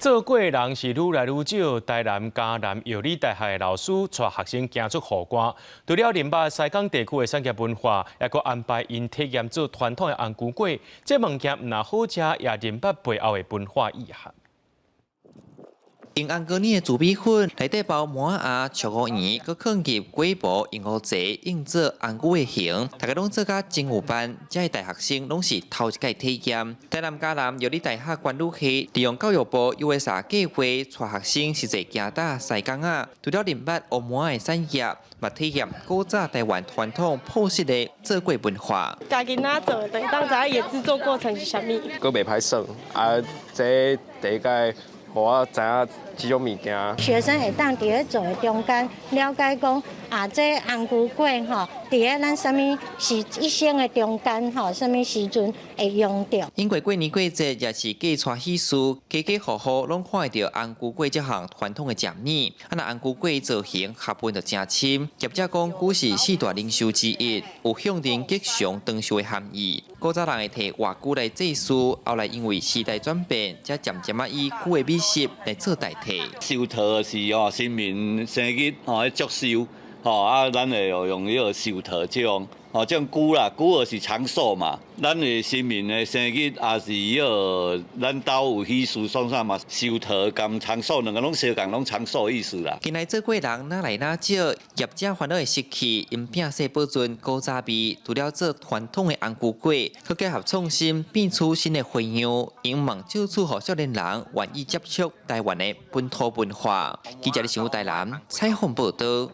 做粿人是愈來愈少，台南嘉南藥理大學的老師帶學生行出雨寒，除了認捌西港地區的產業文化，也閣安排𪜶體驗做傳統的紅龜粿。這物件毋但好食，也認捌背後的文化意涵。用紅膏呢的糯米粉，內底包麻仔、石芋圓，閣囥入粿模，用烏齊印做紅龜的形，大家攏做甲真有範。遮的大學生攏是頭一擺體驗。台南嘉南藥理大學管理系利用教育部 USR 計劃，帶學生實際行踏西港仔，除了認捌烏麻的產業，嘛體驗古早台灣傳統樸實的做粿文化。家己哪做，就會當知影伊的製作過程是啥物。閣袂歹耍，啊，這第一擺予我知影這種物件。學生會當佇咧做的中間了解講啊，這紅龜粿吼，佇咧咱啥物是一生的中間吼，啥物時陣會用著。因為過年過節也是嫁娶喜事，家家戶戶攏看會著紅龜粿這項傳統的食物。啊，若紅龜粿造型學問就誠深。業者講，龜是四大靈獸之一，有象徵吉祥長壽的含義。古早人會提活龜來祭祀，後來因為時代轉變，才漸漸仔以龜的美食來做代替。壽桃是吼神明生日吼，彼祝壽吼啊，咱會用彼個壽桃這種吼，這種龜啦，龜就是長壽嘛。咱的神明的生日也是彼個咱兜有喜事創啥嘛，壽桃兼長壽兩個攏相仝，攏長壽意思啦。近來做粿人愈來愈少，業者煩惱會失去𪜶摒細保存古早味，除了做傳統的紅龜粿，閣結合創新變出新的花樣，𪜶望藉此予少年人願意接觸台灣的本土文化。記者李新武台南採訪報導。